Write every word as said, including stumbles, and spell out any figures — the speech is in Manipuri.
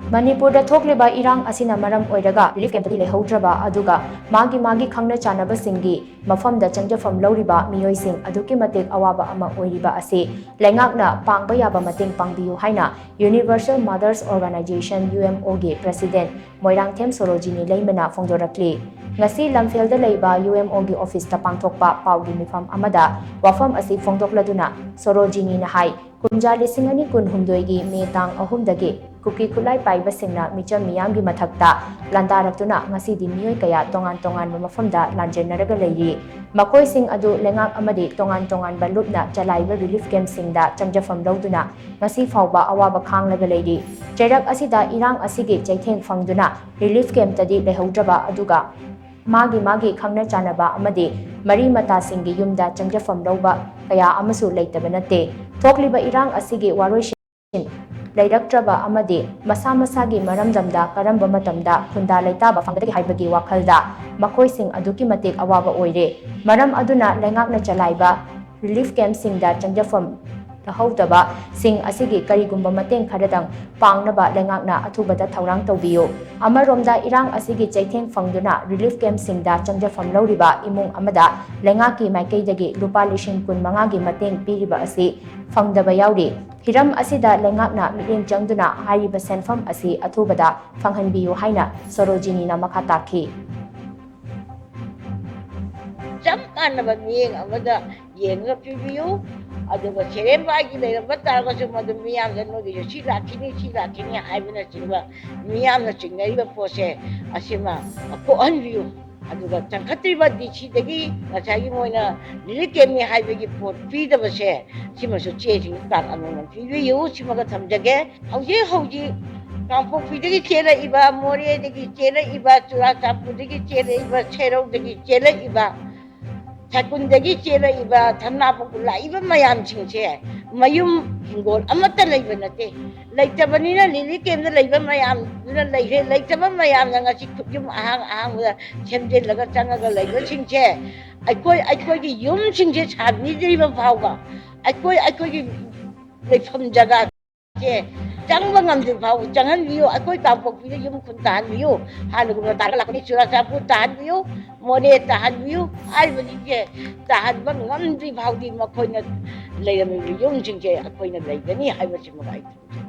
ꯃꯅꯤꯄꯨꯔꯗ ꯊꯣꯛꯂꯤꯕ ꯏꯔꯥꯡ ꯑꯁꯤꯅ ꯃꯔꯝ ꯑꯣꯏꯔꯒ ꯔꯤꯂꯤꯐ ꯀꯦꯝꯞꯇꯗꯤ ꯂꯩꯍꯧꯗ꯭ꯔꯕ, ꯑꯗꯨꯒ ꯃꯥꯒꯤ ꯃꯥꯒꯤ ꯈꯪꯅ ꯆꯥꯟꯅꯕꯁꯤꯡꯒꯤ ꯃꯐꯝꯗ ꯆꯪꯖꯐꯝ ꯂꯧꯔꯤꯕ ꯃꯤꯑꯣꯏꯁꯤꯡ ꯑꯗꯨꯛꯀꯤ ꯃꯇꯤꯛ ꯑꯋꯥꯕ ꯑꯃ ꯑꯣꯏꯔꯤꯕ ꯑꯁꯤ ꯂꯩꯉꯥꯛꯅ ꯄꯥꯡꯕ ꯌꯥꯕ ꯃꯇꯦꯡ ꯄꯥꯡꯕꯤꯌꯨ ꯍꯥꯏꯅ Universal Mothers Organization, UMO, ꯒꯤ President ꯃꯣꯏꯔꯥꯡꯊꯦꯝ ꯁꯣꯔꯣꯖꯤꯅꯤ ꯂꯩꯃꯅ ꯐꯣꯡꯗꯣꯔꯛꯂꯤ꯫ ꯉꯁꯤ ꯂꯝꯐꯦꯜꯗ ꯂꯩꯕ UMO ꯒꯤ office ꯇ ꯄꯥꯡꯊꯣꯛꯄ ꯄꯥꯎꯒꯤ ꯃꯤꯐꯝ ꯑꯃꯗ ꯋꯥꯐꯝ ꯑꯁꯤ ꯐꯣꯡꯗꯣꯛꯂꯗꯨꯅ ꯁꯣꯔꯣꯖꯤꯅꯤꯅ ꯍꯥꯏ, ꯀꯨꯝꯖꯥ ꯂꯤꯁꯤꯡ ꯑꯅꯤ ꯀꯨꯟꯍꯨꯝꯗꯣꯏꯒꯤ ꯃꯦ ꯇꯥꯡ ꯑꯍꯨꯝꯗꯒꯤ ꯀꯨꯀꯤ ꯈꯨꯠꯂꯥꯏ ꯄꯥꯏꯕꯁꯤꯡꯅ ꯃꯤꯆꯝ ꯃꯤꯌꯥꯝꯒꯤ ꯃꯊꯛꯇ ꯂꯥꯟꯗꯥꯔꯛꯇꯨꯅ ꯉꯁꯤꯗꯤ ꯃꯤꯑꯣꯏ ꯀꯌꯥ ꯇꯣꯉꯥꯟ ꯇꯣꯉꯥꯟꯕ ꯃꯐꯝꯗ ꯂꯥꯟꯖꯦꯟꯅꯔꯒ ꯂꯩꯔꯤ꯫ ꯃꯈꯣꯏꯁꯤꯡ ꯑꯗꯨ ꯂꯩꯉꯥꯛ ꯑꯃꯗꯤ ꯇꯣꯉꯥꯟ ꯇꯣꯉꯥꯟꯕ ꯂꯨꯞꯅ ꯆꯂꯥꯏꯕ ꯔꯤꯂꯤꯐ ꯀꯦꯝꯞꯁꯤꯡꯗ ꯆꯪꯖꯐꯝ ꯂꯧꯗꯨꯅ ꯉꯁꯤ ꯐꯥꯎꯕ ꯑꯋꯥꯕ ꯈꯥꯡꯂꯒ ꯂꯩꯔꯤ꯫ ꯆꯩꯔꯛ ꯑꯁꯤꯗ ꯏꯔꯥꯡ ꯑꯁꯤꯒꯤ ꯆꯩꯊꯦꯡ ꯐꯪꯗꯨꯅ ꯔꯤꯂꯤꯐ ꯀꯦꯝꯞꯇꯗꯤ ꯂꯩꯍꯧꯗ꯭ꯔꯕ, ꯑꯗꯨꯒ ꯃꯥꯒꯤ ꯃꯥꯒꯤ ꯈꯪꯅ ꯆꯥꯟꯅꯕ ꯑꯃꯗꯤ ꯃꯔꯤ ꯃꯇꯥꯁꯤꯡꯒꯤ ꯌꯨꯝꯗ ꯆꯪꯖꯐꯝ ꯂꯧꯕ ꯀꯌꯥ ꯑꯃꯁꯨ ꯂꯩꯇꯕ ꯅꯠꯇꯦ꯫ ꯊꯣꯛꯂꯤꯕ ꯏꯔꯥꯡ ꯑꯁꯤꯒꯤ ꯋꯥꯔꯣꯏꯁꯤꯟ ꯂꯩꯔꯛꯇ꯭ꯔꯕ ꯑꯃꯗꯤ ꯃꯁꯥ ꯃꯁꯥꯒꯤ ꯃꯔꯝꯗꯝꯗ ꯀꯔꯝꯕ ꯃꯇꯝꯗ ꯈꯨꯟꯗꯥ ꯂꯩꯇꯥꯕ ꯐꯪꯒꯗꯒꯦ ꯍꯥꯏꯕꯒꯤ ꯋꯥꯈꯜꯗ ꯃꯈꯣꯏꯁꯤꯡ ꯑꯗꯨꯛꯀꯤ ꯃꯇꯤꯛ ꯑꯋꯥꯕ ꯑꯣꯏꯔꯦ꯫ ꯃꯔꯝ ꯑꯗꯨꯅ ꯂꯩꯉꯥꯛꯅ ꯆꯂꯥꯏꯕ ꯔꯤꯂꯤꯐ ꯀꯦꯝꯞꯁꯤꯡꯗ ꯆꯪꯖꯐꯝ ꯂꯧꯍꯧꯗꯕꯁꯤꯡ ꯑꯁꯤꯒꯤ ꯀꯔꯤꯒꯨꯝꯕ ꯃꯇꯦꯡ ꯈꯔꯗꯪ ꯄꯥꯡꯅꯕ ꯂꯩꯉꯥꯛꯅ ꯑꯊꯨꯕꯗ ꯊꯧꯔꯥꯡ ꯇꯧꯕꯤꯌꯨ꯫ ꯑꯃꯔꯣꯝꯗ ꯏꯔꯥꯡ ꯑꯁꯤꯒꯤ ꯆꯩꯊꯦꯡ ꯐꯪꯗꯨꯅ ꯔꯤꯂꯤꯐ ꯀꯦꯝꯞꯁꯤꯡꯗ ꯆꯪꯖꯐꯝ ꯂꯧꯔꯤꯕ ꯏꯃꯨꯡ ꯑꯃꯗ ꯂꯩꯉꯥꯛꯀꯤ ꯃꯥꯏꯀꯩꯗꯒꯤ ꯂꯨꯄꯥ ꯂꯤꯁꯤꯡ ꯀꯨꯟ ꯃꯉꯥꯒꯤ ꯃꯇꯦꯡ ꯄꯤꯔꯤꯕ ꯑꯁꯤ ꯐꯪꯗꯕ ꯌꯥꯎꯔꯤ꯫ ꯍꯤꯔꯝ ꯑꯁꯤꯗ ꯂꯩꯉꯥꯛꯅ ꯃꯤꯠꯌꯦꯡ ꯆꯪꯗꯨꯅ ꯍꯥꯏꯔꯤꯕ ꯁꯦꯟꯐꯝ ꯑꯁꯤ ꯑꯊꯨꯕꯗ ꯐꯪꯍꯟꯕꯤꯌꯨ ꯍꯥꯏꯅ ꯁꯣꯔꯣꯖꯤꯅꯤꯅ ꯃꯈꯥ ꯇꯥꯈꯤ꯫ ꯆꯞ ꯃꯥꯟꯅꯕ ꯃꯤꯠꯌꯦꯡ ꯑꯃꯗ ꯌꯦꯡꯉꯒ ꯄꯤꯕꯤꯌꯨ꯫ ꯑꯗꯨꯒ ꯁꯦꯔꯦꯝꯕꯥꯏꯒꯤ ꯂꯩꯔꯝꯕ ꯇꯥꯔꯒꯁꯨ ꯃꯗꯨ ꯃꯤꯌꯥꯝꯗ ꯅꯣꯏꯒꯤꯁꯨ ꯁꯤ ꯂꯥꯛꯈꯤꯅꯤ, ꯁꯤ ꯂꯥꯛꯈꯤꯅꯤ ꯍꯥꯏꯕꯅꯆꯤꯡꯕ ꯃꯤꯌꯥꯝꯅ ꯆꯤꯡꯅꯔꯤꯕ ꯄꯣꯠꯁꯦ ꯑꯁꯤꯃ ꯀꯣꯛꯍꯟꯕꯤꯌꯨ꯫ ꯑꯗꯨꯒ ꯆꯪꯈꯠꯇ꯭ꯔꯤꯕ ꯗꯤ ꯁꯤꯗꯒꯤ ꯉꯁꯥꯏꯒꯤ ꯃꯣꯏꯅ ꯔꯤꯂꯤꯐ ꯀꯦꯝꯞꯅꯤ ꯍꯥꯏꯕꯒꯤ ꯄꯣꯠ ꯄꯤꯗꯕꯁꯦ ꯁꯤꯃꯁꯨ ꯆꯦꯁꯤꯡ ꯀꯥꯔꯗ ꯑꯃꯃꯝ ꯄꯤꯕꯤꯌꯨ꯫ ꯁꯤꯃꯒ ꯊꯝꯖꯒꯦ꯫ ꯍꯧꯖꯤꯛ ꯍꯧꯖꯤꯛ ꯀꯥꯡꯄꯣꯛꯄꯤꯗꯒꯤ ꯆꯦꯜꯂꯛꯏꯕ, ꯃꯣꯔꯦꯗꯒꯤ ꯆꯦꯜꯂꯛꯏꯕ, ꯆꯨꯔꯥꯆꯥꯟꯄꯨꯔꯗꯒꯤ ꯆꯦꯜꯂꯛꯏꯕ, ꯁꯦꯔꯧꯗꯒꯤ ꯆꯦꯜꯂꯛꯏꯕ, ꯁꯥꯏꯀꯨꯟꯗꯒꯤ ꯆꯦꯜꯂꯛꯏꯕ, ꯊꯝꯅꯥꯄꯣꯛꯄ ꯂꯥꯛꯏꯕ ꯃꯌꯥꯝꯁꯤꯡꯁꯦ ꯃꯌꯨꯝ ꯍꯤꯡꯒꯣꯜ ꯑꯃꯠꯇ ꯂꯩꯕ ꯅꯠꯇꯦ꯫ ꯂꯩꯇꯕꯅꯤꯅ ꯔꯤꯂꯤꯐ ꯀꯦꯝꯞꯇ ꯂꯩꯕ ꯃꯌꯥꯝꯗꯨꯅ ꯂꯩꯈ꯭ꯔꯦ꯫ ꯂꯩꯇꯕ ꯃꯌꯥꯝꯅ ꯉꯁꯤ ꯈꯨꯠꯌꯨꯝ ꯑꯍꯥꯡ ꯑꯍꯥꯡꯕꯗ ꯁꯦꯝꯖꯤꯜꯂꯒ ꯆꯪꯉꯒ ꯂꯩꯕꯁꯤꯡꯁꯦ ꯑꯩꯈꯣꯏ ꯑꯩꯈꯣꯏꯒꯤ ꯌꯨꯝꯁꯤꯡꯁꯦ ꯁꯥꯕꯤꯗ꯭ꯔꯤꯕ ꯐꯥꯎꯕ ꯑꯩꯈꯣꯏ ꯑꯩꯈꯣꯏꯒꯤ ꯂꯩꯐꯝ ꯖꯒꯥꯁꯦ ꯆꯪꯕ ꯉꯝꯗ꯭ꯔꯤ ꯐꯥꯎ ꯆꯪꯍꯟꯕꯤꯌꯨ꯫ ꯑꯩꯈꯣꯏ ꯀꯥꯡꯄꯣꯛꯄꯤꯗ ꯌꯨꯝ ꯈꯨꯟ ꯇꯥꯍꯟꯕꯤꯌꯨ꯫ ꯍꯥꯟꯅꯒꯨꯝꯅ ꯇꯥꯔꯒ ꯂꯥꯛꯄꯅꯤ, ꯆꯨꯔꯥꯆꯥꯟꯄꯨꯔ ꯇꯥꯍꯟꯕꯤꯌꯨ, ꯃꯣꯔꯦ ꯇꯥꯍꯟꯕꯤꯌꯨ꯫ ꯍꯥꯏꯔꯤꯕꯁꯤꯡꯁꯦ ꯇꯥꯍꯟꯕ ꯉꯝꯗ꯭ꯔꯤ ꯐꯥꯎꯗꯤ ꯃꯈꯣꯏꯅ ꯂꯩꯔꯝꯃꯤꯕ ꯌꯨꯝꯁꯤꯡꯁꯦ ꯑꯩꯈꯣꯏꯅ ꯂꯩꯒꯅꯤ ꯍꯥꯏꯕꯁꯤꯃ ꯑꯩ ꯊꯝꯖꯒꯦ꯫